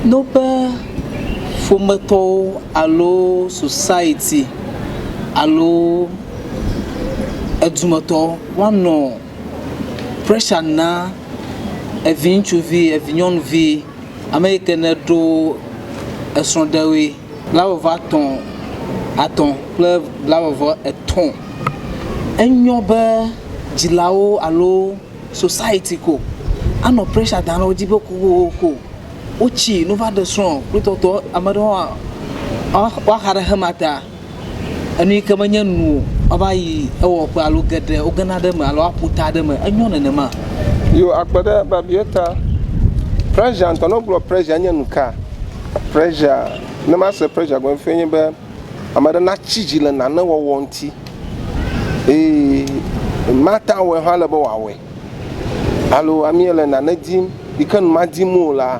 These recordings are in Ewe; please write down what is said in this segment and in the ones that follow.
Ne woƒe ƒometɔwo alo society alo edumetɔwo woanɔ pressure na evi ŋutsuvi, evi nyɔnuvi, ame yi ke neɖo esrɔ̃ɖewoe blaeve-vɔ-atɔ̃, atɔ̃ kple blaeve-vɔ-etɔ̃. Enyo be dzilawo alo society ko anɔ pressure dam ɖe wo dzi be kokoko wotsi ne wova ɖe srɔ̃ kple tɔtɔ ame aɖewo hã woaxa ɖe xexeme ta enu yi ke menye nu o woava yi ewɔƒe alo geɖe wogena ɖe eme alo aƒu ta ɖe eme. Enyo nenema? Yo akpe ɖe biabia ta. Pressure ŋutɔ ne wogblɔ pressure enye nu ka? Pressure ne mase pressure gɔme fia nye be ame aɖe natsi dzi le nane wɔwɔ ŋuti eye mate ŋu awɔe hã ele be wòawɔe. Alo amea le nane dim yi ke nu madim o la,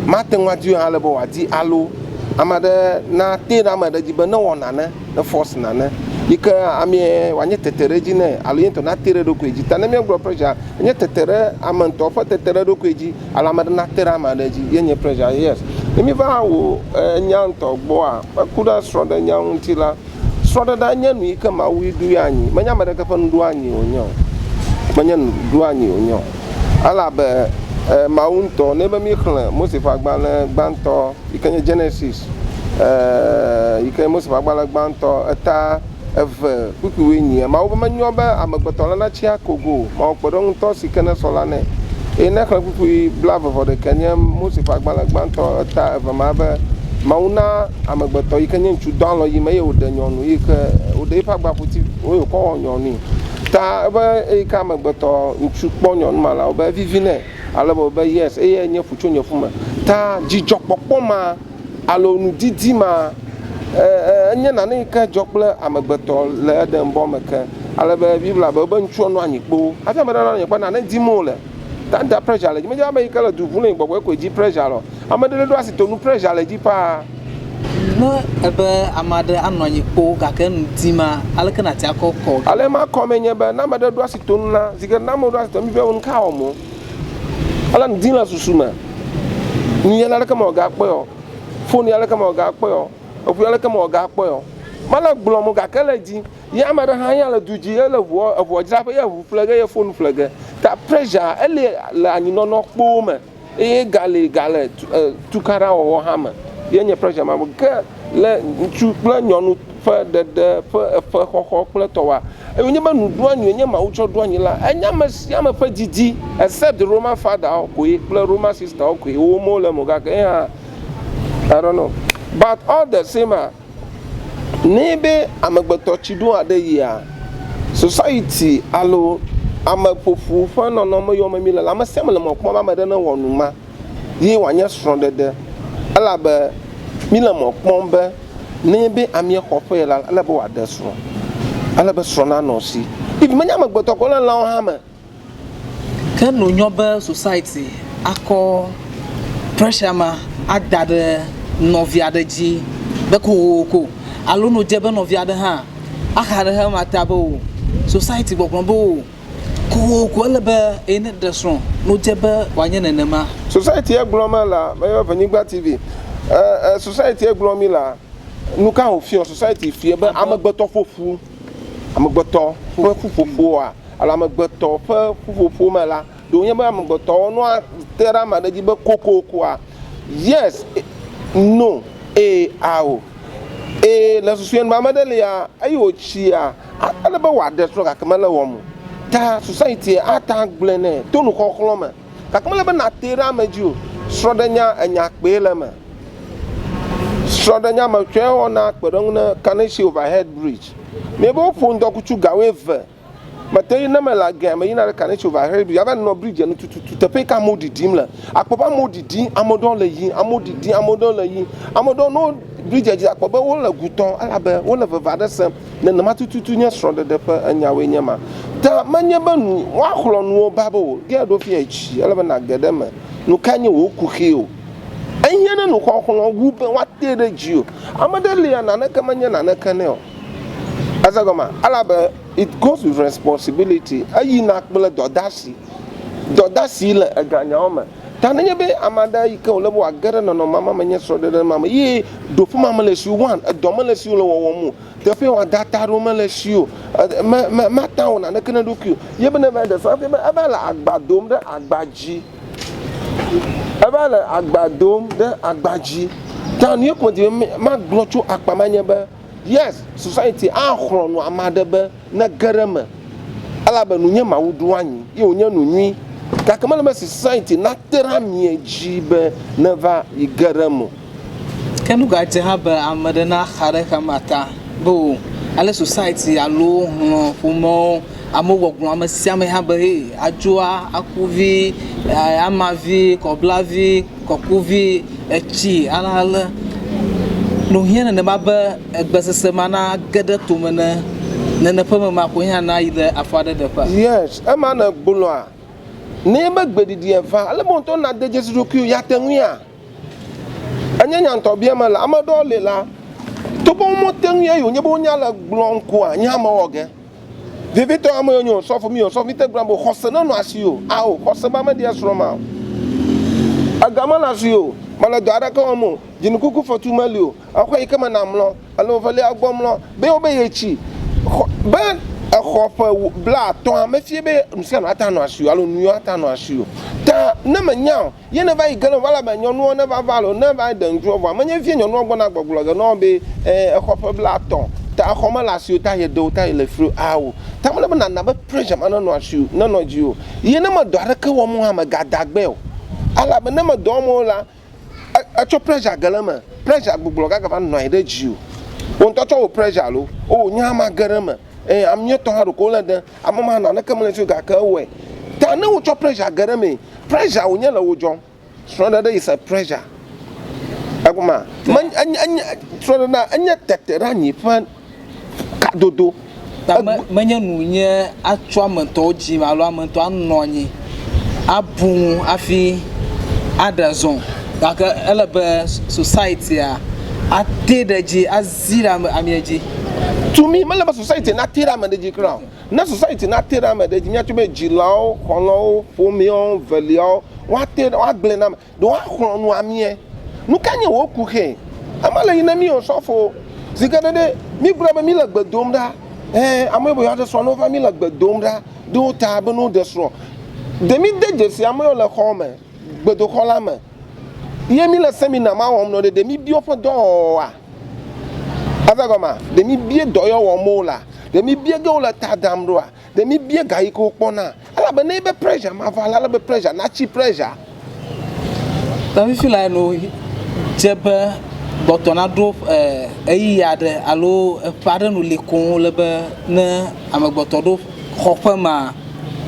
mate ŋu adi o hã ele be wòadi alo ame aɖe nate ɖe ame aɖe dzi be newɔ nane, ne force nane yi ke amea wòanye tete ɖe edzi nɛ alo ye ŋutɔ nate ɖe eɖokui dzi. Ta ne míegblɔ pressure enye tete ɖe ame ŋutɔ ƒe tete ɖe eɖokui dzi alo ame aɖe nate ɖe ame aɖe dzi ye nye pressure. Yes. Ne míva wò enya ŋutɔ gbɔa, eku ɖe srɔ̃ɖenya ŋuti la, Srɔ̃ɖeɖe nye nu yi ke Mawue ɖoe anyi. Menye ame aɖeke ƒe nuɖoanyi wònye o. Menye nuɖoanyi wònye o. Elabe Mawu ŋutɔ, ne be míexlẽ Mose ƒe agbalẽ gbãtɔ yi ke nye Genesis, yi ke nye Mose ƒe agbalẽ gbãtɔ eta eve kpukpui wuienyi, Mawu be menyo be amegbetɔ la natsi akogo o. Mawu kpeɖeŋutɔ si ke nesɔ la nɛ. Eye ne exlẽ kpukpui blaeve-vɔ-ɖekɛ nye Mose ƒe agbalẽ gbãtɔ eta eve ma be, Mawu na amegbetɔ yi ke nye ŋutsu dɔ alɔ̃ yim eye wòɖe nyɔnu yi ke wòɖe eƒe agbaƒuti eye wòkɔ wɔ nyɔnui. Ta ebe eyi ke amegbetɔ ŋutsu kpɔ nyɔnu ma la, wobe evivi nɛ ale be wòbe yes eye nye fu tso nye fu me. Ta dzidzɔkpɔkpɔ ma alo nudidi ma enye nane yi ke dzɔ kple amegbetɔ le Eden bɔ me ke. Ale be Biblia be wobe ŋutsua nɔ anyi kpoo. Hafi ame ɖe nanɔ anyi kpɔa, nane dim wole. Ta da pressure le dzi. Menye ame yi ke le du ʋum le gbɔgbɔe koe dzi pressure le o. Ame ɖe ɖo asi tonu pressure le edzi paa. Ne ebe ame aɖe anɔ anyi kpoo gake nu dima, aleke nàte akɔ kɔ? Ale makɔ mee nye be ne ame ɖe ɖo asi tonu la, zi geɖe ne amewo ɖo asi tonu, míbiawo nu ka wɔm wo? Ele nu dim le susu me. Nu ya aleke mewɔ gakpɔe o? Foni ya aleke mewɔ gakpɔe o? Eʋu ya aleke mewɔ gakpɔe o? Mele gblɔm o gake ele edzi. Ye ame aɖe hã ya le du dzi, ele ʋua eʋua dzraƒe ye ʋu ƒle ge ye foni ƒle ge. Ta pressure ele le anyinɔnɔ kpoo me. Eye gale gale tukaɖa wɔwɔ hã me ye nye pressure ma. Ke le ŋutsu kple nyɔnu ƒe ɖeɖe ƒe eƒe xɔxɔ kple tɔwa, eye wonye be nuɖoanyi nye Mawu tsɔ ɖo anyi la, enye ame sia ame ƒe didi except Roman fatherwo koe kple Roman sisterwo koe wo mewole eme o gake ye hã I don't know. But all the same a, Ne be amegbetɔ tsi ɖo aɖe yia, society alo ame ƒoƒu ƒe nɔnɔme yiwo me mi le la, ame sia ame le mɔ kpɔm be ame ɖe ne wɔ nu ma ye wòanye srɔ̃ɖeɖe elabe mi le mɔ kpɔm be ne be amea xɔ ƒe la, ele be wòaɖe srɔ̃, ele be srɔ̃ nanɔ esi. If menye amegbetɔ ko le lãwo hã me. Ke no nyɔ be society akɔ pressure ma ada ɖe nɔvi aɖe dzi be kokoko alo no dze be nɔvi aɖe hã axa ɖe ema ta be o society gbɔgblɔm be o kokoko ele be eye ne ɖe srɔ̃ no dze be wòanye nenema. Society ye gblɔm mela, meyɔ Evenyigba TV. E, e, society ye gblɔm mi la, nuka wòfiɔ? Society fia be amegbetɔ ƒoƒu, amegbetɔ ƒe ƒuƒoƒoa, alo amegbetɔ ƒe ƒuƒoƒo me la, ɖe wònye be amegbetɔwo nɔa te ɖe ame aɖe dzi be kokokoa? Yes, no, ee, ao. Ee, le susu nu be ame aɖe lia, eyi wòtsia, ele be wòaɖe srɔ̃ gake mele wɔm o. Ta society ate agblɔe nɛ to nuxɔxlɔ̃ me. Gake mele be nàte ɖe ame dzi o. Srɔ̃ɖenya enya kpee le eme. Srɔ̃ɖenya me tsɔe wɔna kpeɖeŋu ne Kaneshie Overhead Bridge. Míebe woƒo ŋdɔkutsu ga wuieve. Mete ŋu ne mele agea meyina ɖe Kaneshie Overhead Bridge ava nɔ bridge nu tututu teƒe yi ke amewo ɖiɖim le. Akpɔ be amewo ɖiɖim, ame ɖewo le yiyim, amewo ɖiɖim, ame ɖewo le yiyim. Ame ɖewo ne wo bridge dzi akpɔ be wole gu tɔm elabe wole veve aɖe sem. Nenema tututu nye srɔ̃ɖeɖe ƒe enyawoe nye ma. Ta menye be nu woaxlɔ̃ nu wo ba be o, ge ɖo fiya tsi, ele be nàge ɖe eme. Nukae nye wò kuxi o? Ehiã ne nuxɔxlɔ̃ wu be woatee ɖe dziwò. Ame ɖe lia naneke menye naneke nɛ o. Ese gɔmea? Elabe it goes with responsibility. Eyina kple dɔdasi. Dɔdasi le eganyawo me. Ta nenye be ame aɖe yi ke wòle be wòage ɖe nɔnɔme ma me nye srɔ̃ɖeɖe ma me ye ɖoƒe ma mele esi o, one, edɔ mele esi wòle wɔwɔm o, teƒe wòada ta ɖo mele esi o, me, me, mate ŋu awɔ naneke na eɖokui o. Ye be ne eva ɖe srɔ̃ efia be eva le agba dom ɖe agba dzi. Eva le agba dom ɖe agba dzi. Ta nu ye ko medi be magblɔ tso akpa ma nye be, yes, society axlɔ̃ nu ame aɖe be nege ɖe eme elabe nu nye Mawu ɖo anyi ye wònye nu nyui. Gake mele be society nate ɖe amea dzi be neva yi ge ɖe eme o. Ke nu gadze hã be ame ɖe naxa ɖe xexeame ta be o ale society alo hlɔ̃ ƒomewo amewo gbɔgblɔm ame sia ame hã be hey adzoa akuvi amavi kɔblavi kɔkuvi etsi ale ale. Nu hiã nenema be egbesese ma nage ɖe tome ne nene ƒe me ma ko hã nayi ɖe afɔ aɖe ɖeƒea? Yes, ema nègblɔa, ne be gbeɖiɖia va, ele be wò ŋutɔ nàde dzesi ɖokuiwò, yeate ŋuia? Enye nya ŋutɔ biam mele. Ame aɖewo li la, togbɔ be womete ŋui eye wònye be wonya le gblɔm koa, nye hã mewɔ ge. Vevitɔ ame yiwo nye osɔfo, mi osɔfo, mite gblɔna be xɔse nenɔ asiwò. Ao, xɔse ma meɖia srɔ̃ ma o. Ega mele asiwò o, mele dɔ aɖeke wɔm o, dzinukuku fɔtu meli o, exɔ yi ke me nàmlɔ, alo velia gbɔ mlɔ, be wobe yetsi xɔ, be exɔ ƒe blaatɔ̃a mefie be nu sia nu ate anɔ asiwò alo nu yiwo ate anɔ asiwò. Ta ne mènya o, Ye ne va yi ge ne va la be nyɔnuɔ ne va va alo ne va ɖe ŋutsuɔ vɔa menye vie nyɔnuɔ gbɔna gbɔgblɔ ge nɔ be ɛ exɔ ƒe blatɔ̃ ta exɔ mele asiwò ta ye ɖewo ta ye le frio ao ta mele be nana be pressure ma nenɔ asiwò nenɔ dziwò ye ne me dɔ aɖeke wɔm o hã mègada gbe o elabe ne me dɔ wɔm o la etsɔ pressure ge le eme pressure gbɔgblɔ gagava nɔ anyi ɖe dziwò wò ŋutɔ tsɔ wò pressure alo o nye hã mage ɖe eme eye amietɔ hã ɖeko wole ɖe Ame ma naneke mele esi o gake ewɔe. Ta ne wotsɔ pressure ge ɖe emee, pressure wònye le wo dzɔm. Srɔ̃ɖeɖe is a pressure. Egɔmea, me enye enye srɔ̃ɖeɖea enye tete ɖe anyi ƒe kadodo. Ta me menye nu nye atso ame ŋutɔwo dzi alo ame ŋutɔ anɔ anyi abu ŋu hafi aɖe zɔ. Gake ele be society-a ate ɖe edzi azi ɖe ame amea dzi. To me, mele be society nate ɖe ame ɖe dzi kura o. Ne society nate ɖe ame ɖe dzi, míatsɔ be dzilawo, xɔlɔ̃wo, ƒomeawo, veliawo, woate ɖe, woagblɔe na ame, ɖe woaxlɔ̃ nu amea. Nu ka nye wò kuxi? Ame le yi ne mí osɔfo. Zi geɖe ɖe, mígblɔ be míle gbe dom ɖa. Ɛ̃, ame yiwo be yewoaɖe srɔ̃ ne wova, míle gbe dom ɖa ɖe wo ta be ne woɖe srɔ̃. Ɖe míde dzesi ame yiwo le xɔ me, gbedoxɔ la me ye míle semina ma wɔm nɔ ɖe, ɖe míbia woƒe dɔwɔwɔa? Eve gɔmea, ɖe míbia dɔ yɔ wɔm wolea? Ɖe míbia ge wole ta dam ɖoa? Ɖe míbia ga yi ke wokpɔna? Elabe ne ebe pressure ma va la, ele be pressure natsi pressure. Ta fifi la enu dze be gbɔtɔ naɖo ɣeyiɣi aɖe alo eƒe aɖe nu li koŋ le be ne amegbetɔ ɖo xɔ ƒe ma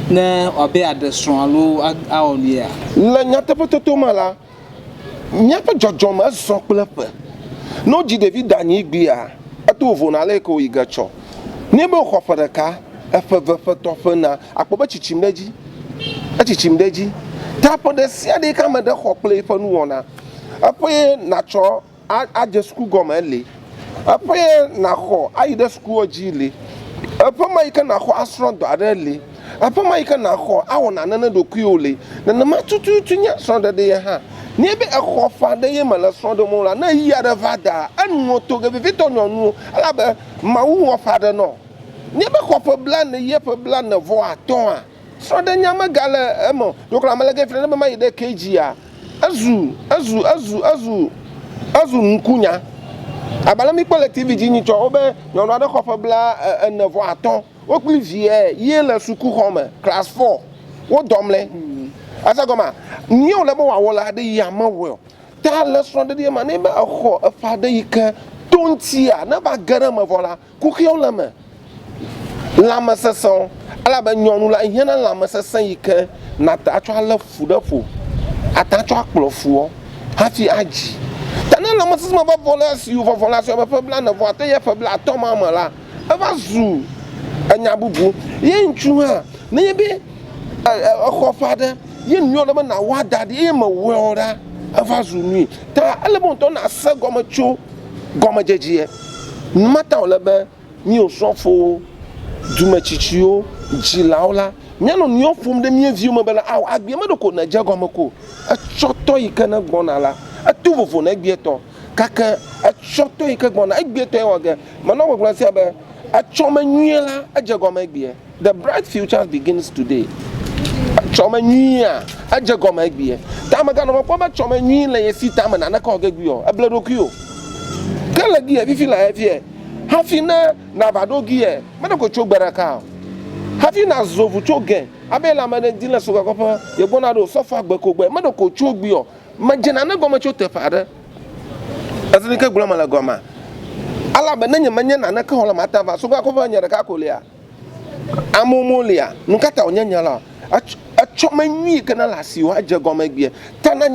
ne wòabe yeaɖe srɔ̃ alo awɔ nu yea? Le nyateƒetoto me la, míaƒe dzɔdzɔme ezɔ kple ƒe. Ne wodzi ɖevi da anyi egbea, eto vovo na ale yi ke wòyi ge tsɔ. Ne be wòxɔ ƒe ɖeka, eƒe eve, ƒe etɔ̃, ƒe enea, akpɔ be tsitsim ɖe edzi. Etsitsim ɖe edzi. Ta ƒe ɖe sia ɖe yi ke ame ɖe xɔ kple eƒe nuwɔna, eƒe ye nàtsɔ adze suku gɔme eli. Eƒe ye nàxɔ ayi ɖe sukua dzi li. Eƒe ma yi ke nàxɔ asrɔ̃ dɔ aɖe li. Eƒe ma yi ke nàxɔ awɔ nane ne ɖokuiwò li. Nenema tututu nye srɔ̃ɖeɖe ye hã. Ne be exɔ ƒe aɖe ye mele srɔ̃ ɖem o la, ne ɣeyiɣi aɖe va daa, enuwo to ge, vevitɔ nyɔnuwo, elabe Mawu wɔ ƒe aɖe nɔ. Ne be xɔ ƒe blane ye ƒe blane vɔ atɔ̃a, srɔ̃ɖenya megale eme o. Ɖeko ame le ge fia ne be mayi ɖe KG-a, Ezu, ezu, ezu, ezu, ezu ŋkunya. Abe ale míkpɔ le TV dzi nyitsɔ wobe nyɔnu aɖe xɔ ƒe bla ene vɔ atɔ̃, wo kpli viɛ ye le sukuxɔ me, class four, wo dɔmlɛ. Ese gɔmea? Nu ye wòle be wòawɔ le aɖe yia mewɔe o. Ta le srɔ̃ɖeɖe ma ne be exɔ eƒe aɖe yi ke to ŋutia, ne eva ge ɖe eme vɔ la, Kuxiwo le eme. Lãmesesẽwo. Elabe nyɔnu la ehiã na lãmesesẽ yi ke nàte atsɔ alé fu ɖe ƒo, ate atsɔ akplɔ fuɔ hafi adzi. Ta ne lãmesesẽ me va vɔ le esi vɔvɔ le asiwò abe ƒe blaene vɔ atɔ̃ ye ƒe blaatɔ̃ ma me la, eva zu enya bubu. Ye ŋutsu hã, nenye be exɔ ƒe aɖe ye nu yɔ ɖe be nàwɔ ada ɖi eye mewɔe o ɖa, eva zu nui. Ta ele be wò ŋutɔ nàse egɔme tso gɔmedzedzea. Nu ma ta wòle be mí osɔfowo, dumetsitsiwo, dzilawo la, Míanɔ nuyawo ƒom ɖe mía viwo me bena, ao, agbea me ɖeko nèdze egɔme ko o. Etsɔ tɔ yi ke negbɔna la, eto vovo na egbea tɔ. Gake etsɔ tɔ yi ke gbɔna, egbea tɔe wɔ ge. Menɔ gbɔgblɔm sia be, etsɔme nyuie la, edze gɔme egbea. The bright future begins today. Etsɔme nyuia, edze gɔme egbea. Ta mèganɔ mɔ kpɔm be etsɔme nyui le ye si ta me naneke wɔ ge egbea o. Eble ɖokuiwò. Ke le giɛ fifi le efiɛ, hafi ne nàva ɖo giɛ, meɖe ko tso gbe ɖeka o. Hafi nàzo ʋu tso gɛ abe le ame ɖe ŋdi le sogakɔƒe, yegbɔna ɖo sɔfo agbe ko gbɔe, meɖe ko tso gbui o. Medze nane gɔme tso teƒe aɖe. Esi ɖeke gblɔm mele gɔmea? Elabe ne nyemenye naneke o la, mate ava sogakɔƒe nye ɖeka kolia. Amewo melia? Nu ka ta wònye nya la? Etsɔme nyui yi ke nele asiwò adze gɔme egbea. Ta na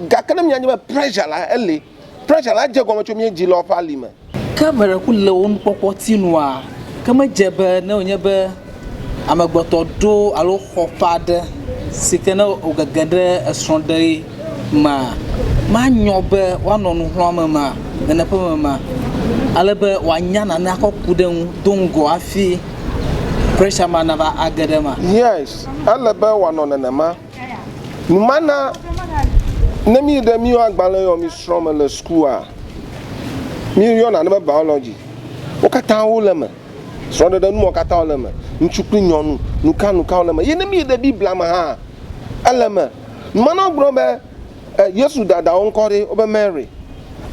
gake ne mianye be pressure la eli. Pressure la dze gɔme tso mía dzilawo ƒe ali me. Ke ame ɖe ku le wò nukpɔkpɔ ti nua, ke medze be ne wònye be amegbetɔ ɖo alo xɔ ƒe aɖe si ke ne wògege ɖe esrɔ̃ɖeɣi mea, manyɔ be woanɔ nu xlɔ̃ame ma nene ƒe me ma, ale be wòanya nane akɔ ku ɖe eŋu do ŋgɔ hafi pressure ma nava age ɖe eme. Yes, ele be wòanɔ nenema. Nu ma na ne míyi ɖe míwo agbalẽ yɔ mi srɔ̃ me le sukua, míeyɔ nane be biology. Wo katã wole eme. Srɔ̃ɖeɖe numɔ katã wole eme. Ŋutsu kple nyɔnu, nuka nuka wole eme. Ye ne míyi ɖe Biblia me hã, ele eme. Nu ma na wogblɔ be eh, Yesu dadawo ŋkɔ ɖe, wobe Mary.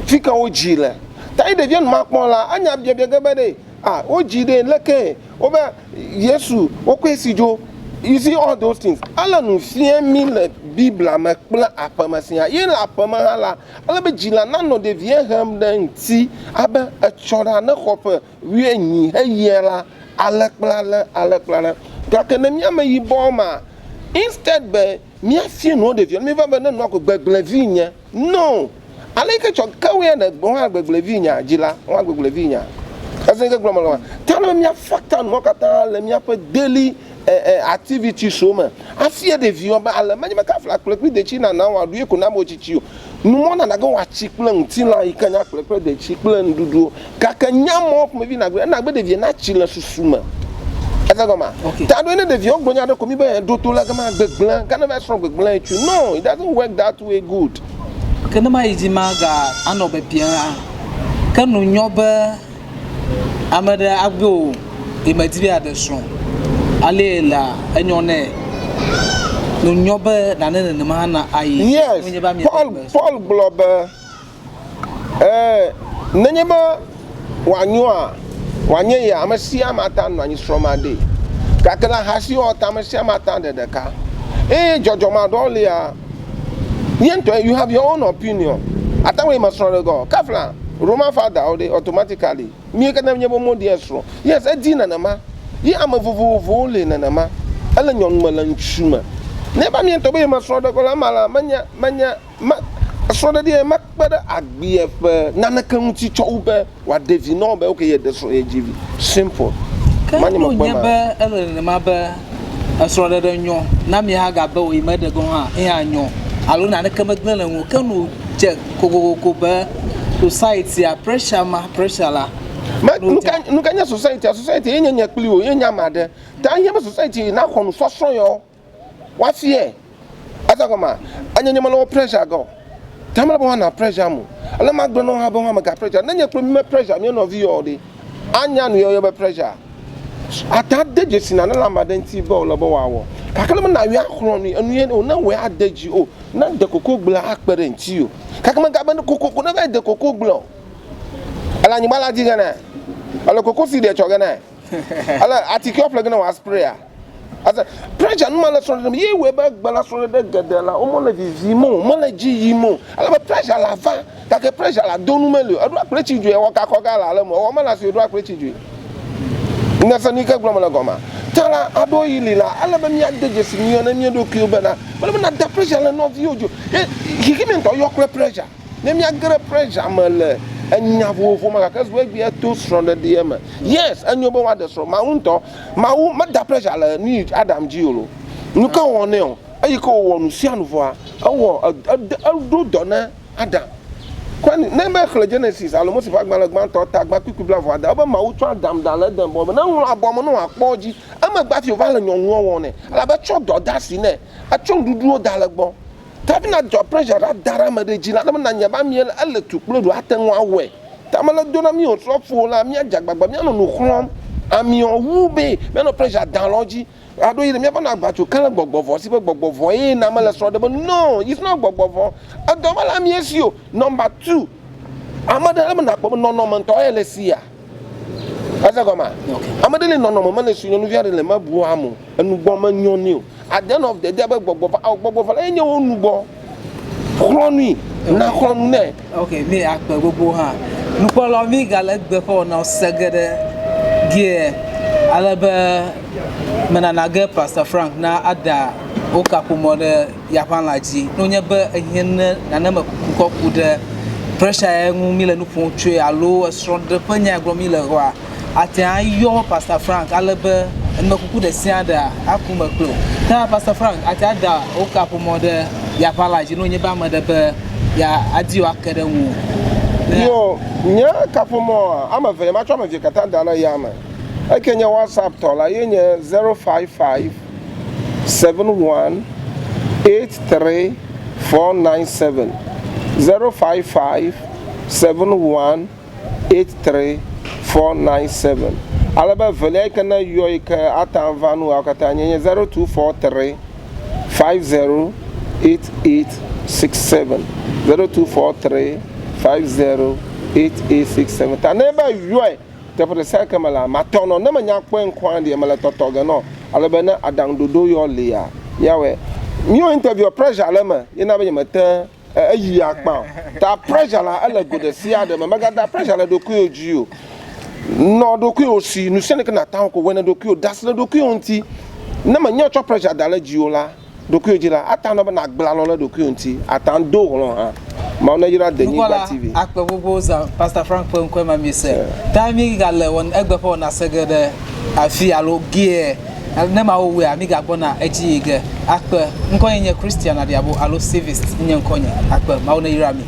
Fi ke wodzii le. Ta yi ɖevia nu ma kpɔ la, anya biabia ge be ɖe, ah, wodzii ɖe, leke? Wobe Yesu, wokɔe si dzo. You see all those things. Ele nu fia mí le Biblia me kple aƒeme sia. Ye le aƒeme hã la, ele be dzila nanɔ ɖevia hem ɖe ŋuti abe etsɔ ɖa ne xɔ ƒe wuienyi heyia la, ale kple ale, ale kple ale. Gake ne mía ame yibɔ ma, instead be míafia nua ɖevia, míeva be ne nua ko gbegblẽ vi nye. No! Ale yi ke tsɔ ke woe ne gbɔ hã gbegble vi nya dzi la, woa gbegble vi nya. Ese ke gblɔ me le Ta ne mía factor nuwo katã le míaƒe daily eh, eh, activities wo me. Afia ɖeviwo be ale menye be kafla kple kple detsi nana wòaɖu ye ko na be tsitsi o. Numɔ nana ge wòatsi kple ŋutilã yi ke nya kple kple detsi kple nuɖuɖuwo. Gake nya mɔ ƒomevi nagbe ena gbe ɖevia natsi le susu me. Ese gɔmea? Okay. Ta ɖo ne ɖeviwo gblɔ nya ɖe ko mi be ɖo to le gama gbegblẽ, gane va srɔ̃ gbegblẽ tsu. No, it doesn't work that way good. Ke ne mayi dzi maga anɔ biabiam la, ke nu nyɔ be ame ɖe agbe o, yi medi be yeaɖe srɔ̃. Ale la enyɔ nɛ. Nu nyɔ be nane nenema hã na ayi. Yes, Paul, Paul gblɔ be Ɛ̃, nenye be wòanyoa, wòanye ya, ame sia ame ate anɔ anyi srɔ̃maɖee. Gake le ahasiwɔwɔ ta, ame sia ame ate aɖe ɖeka. Eye dzɔdzɔme aɖewo lia, ye ŋutɔe, you have your own opinion. Ate ŋu ayi me srɔ̃ ɖe gɔ. Kafla, Roman fatherwo ɖe, automatically, mí katã míenye be womeɖea srɔ̃. Yes, edi nenema. Ye ame vovovowo li nenema. Ele nyɔnu me, le ŋutsu me. Ne eva mía ŋutɔ be yeme srɔ̃ ɖe gɔ la, ema la, menye, menye. Me, srɔ̃ɖeɖea mekpe ɖe agbea ƒe naneke ŋuti tsɔ wu be wòaɖe vi na wò be ok yeɖe srɔ̃ yedzi vi. Simple. Ke Manye ne mekpɔe wònye ma. be ele nenema be esrɔ̃ɖeɖe nyɔ na mi hã gabe wò yi meɖe gɔ̃ hã eya nyɔ alo naneke megblẽ le ŋuwò o. Ke nu dze kokokoko be society-a pressure ma pressure la. Me, nuka, nuka nye society-a? Society ye nye nye kpli wò, ye nye ame aɖe. Ta ehiã be society naxɔ nusɔsrɔ̃ yawo. Woafiɛ. Ese gɔmea? Enye nye mele wo pressure ge o. Ta mele be woana pressure am o. Ele magblɔ na wo hã be woa mega pressure. Ne nye kple mi me pressure mía nɔvi yawo ɖe, anya nu yɔyɔ be pressure. Ate ade dzesi nane le ame aɖe ŋuti be wòle be wòawɔ. Gake ne be nàyɔe axlɔ̃ nui, enu ye o, ne wɔe ade dzi o, ne de koko gblea akpe ɖe ŋuti o. Gake megabe ne kokoko ne va yi de koko gblea o. Ele anyigba la dzi ge nɛ. Ele kokosi ɖe tsɔ ge nɛ. Ele atikewo ƒle ge ne wòa spraya. Ase pressure nu ma le srɔ̃ɖeɖe me ye wɔe be egbe la srɔ̃ɖeɖe geɖe la womele vivim o, mele dzi yim o. Ale be pressure la va gake pressure la do nu meli o. Eɖo akple tsi dzoe ewɔ kakɔ ga le ale me ewɔ mele asi o ɖo akple tsi dzoe. Nese nu yi ke gblɔm mele gɔmea? Ta la aɖewo yi li la ele be míade dzesi nyuie ne mía ɖokuiwo bena mele be nada pressure le nɔviwo dzi o. Ye xexeme ŋutɔ yɔ kple pressure. Ne míage ɖe pressure me le enya vovovo me gake zu egbea to srɔ̃ɖeɖea me. Yes, enyo be woaɖe srɔ̃. Mawu ŋutɔ, Mawu meda pressure le nu yi Adam dzi o lo. Nu ka wòwɔ nɛ o? Eyi ke wòwɔ nu sia nu vɔa, ewɔ eɖo dɔ na Adam. Kɔni, ne be xlẽ Genesis alo Mose ƒe agbalẽ gbãtɔ ta gbã kpukpui bla vɔ ade, wobe Mawu tsɔ Adam da le Eden bɔ be ne ŋlɔ abɔ me ne wòakpɔ edzi. Emegbe hafi wòva le nyɔnuɔ wɔ nɛ. Elabe etsɔ dɔ de asi nɛ. Etsɔ nuɖuɖuwo da le egbɔ. Ta hafi nadzɔ pressure ɖa da ɖe ame ɖe dzi la, ne be nanya be amea ele tu kple ɖo ate ŋu awɔe. Ta mele do na mí osɔfowo la, míadze agbagba míanɔ nu xlɔ̃m ameawo wu be míanɔ pressure dam le wo dzi. Aɖo yi ɖe míava nɔ agbatso ke le gbɔgbɔ vɔ̃ si be gbɔgbɔ vɔ̃ ye na mele srɔ̃ ɖe be no, it's not gbɔgbɔ vɔ̃. Edɔ mele amea si o. Number two, ame ɖe ele be nakpɔ be nɔnɔme ŋutɔ ye le sia. Ese gɔmea? Ame ɖe li nɔnɔme mele si o, nyɔnuvi aɖe le mebua ame o, enugbɔ menyo nɛ o. At the end of the day abe gbɔgbɔ va, ao gbɔgbɔ va la ye nye wo nugbɔ. Xlɔ̃ nui, na xlɔ̃ nu nɛ. Ok, mi akpe gbogbo hã. Nukpɔlawo mi gale egbe ƒe wɔnawo se ge ɖe gie ale be menana ge Pastor Frank na ada wo kaƒomɔ ɖe yaƒãla dzi. Ne wonye be ehiã ne nane me kuku kɔ ku ɖe pressure ya ŋu mi le nu ƒom tsoe alo esrɔ̃ɖeɖe ƒe nya gblɔm mi le hɔa, Ate ayɔ Pastor Frank ale be numekuku ɖe sia ɖea aku me kpli wò. Ke hã Pastor Frank ate ada wò kaƒomɔ ɖe yaƒala dzi ne wònye be ame ɖe be yeadi wò ake ɖe ŋuwò. Ne. Yo, nye kaƒomɔa, ame eve, matsɔ ame evee katã da ɖe yame. Eke nye WhatsApp tɔ la ye nye 055 71 83 497. 055 71 83497 Ale be evelia yi ke ne yɔ yi ke ate ŋu ava nuawo katã nye nye 0243 508867 0243 508867 Ta ne be yɔe teƒe ɖe sia ke me la, matɔ nɔ. Ne menya kpɔe ŋkɔa ɖe mele tɔtɔ ge nɔ. Ale be ne aɖaŋuɖoɖo yɔ lia, míawɔe. Míwo interview pressure le eme ye na be nyemete Eyi akpa o. Ta pressure la ele go ɖe sia ɖe me. Mègada pressure le ɖokuiwò dzi o. Nɔ ɖokuiwò si. Nu sia nu ke nàte ŋu ko wɔe ne ɖokuiwò. Da asi ɖe ɖokuiwò ŋuti. Ne menye wotsɔ pressure da ɖe dziwò la, ɖokuiwò dzi la, ate ŋu be nàgblẽ alɔ ɖe ɖokuiwò ŋuti. Ate ŋu do hlɔ̃ hã. Mawu neyra Denyigba TV. Nukpɔla akpe gbogbo zã Pastor Frank ƒe ŋkɔe ma míese. Ta mígale wɔn egbe ƒe wɔna se ge ɖe afi alo gie. Ne Mawu wɔea, mígagbɔna edzi yi ge. Akpe. Ŋkɔnye nye Christian Aɖiabo alo Civist nye ŋkɔnye. Akpe. Mawu neyra mi.